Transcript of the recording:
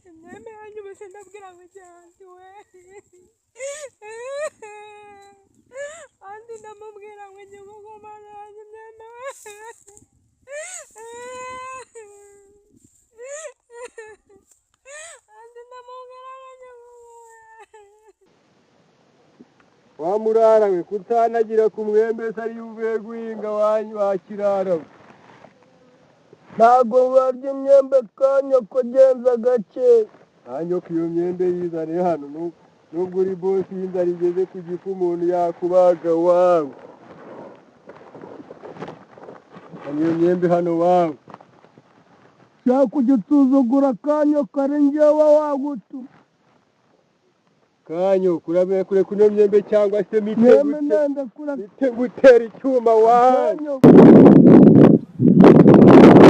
Imyembe yanyu bose ndabwira ngo cyane we. Andi ndamubwira ngo njye kuko Mana yanjye imyembe we. Andi ndamubwira ngo njye kuko we. Wa murara we, kutanagira ku mwembe se ariyo uvuye guhinga wa kirara we? Ntabwo barya imyembe kanyoko, genza gake. Kanyoko, iyo myembe yizane hano. Nubwo uri bosi, y'inzara igeze ku gifu umuntu yakubaga wawe. Zana iyo myembe hano wawe. Shaka kujya usuzugura kanyoko, ari njyewe wagutuma. Kanyoko, urabe kure kuno myembe cyangwa se mite Mwembe gute ndenda kura mite gutera icyuma wawe. Kanyoko.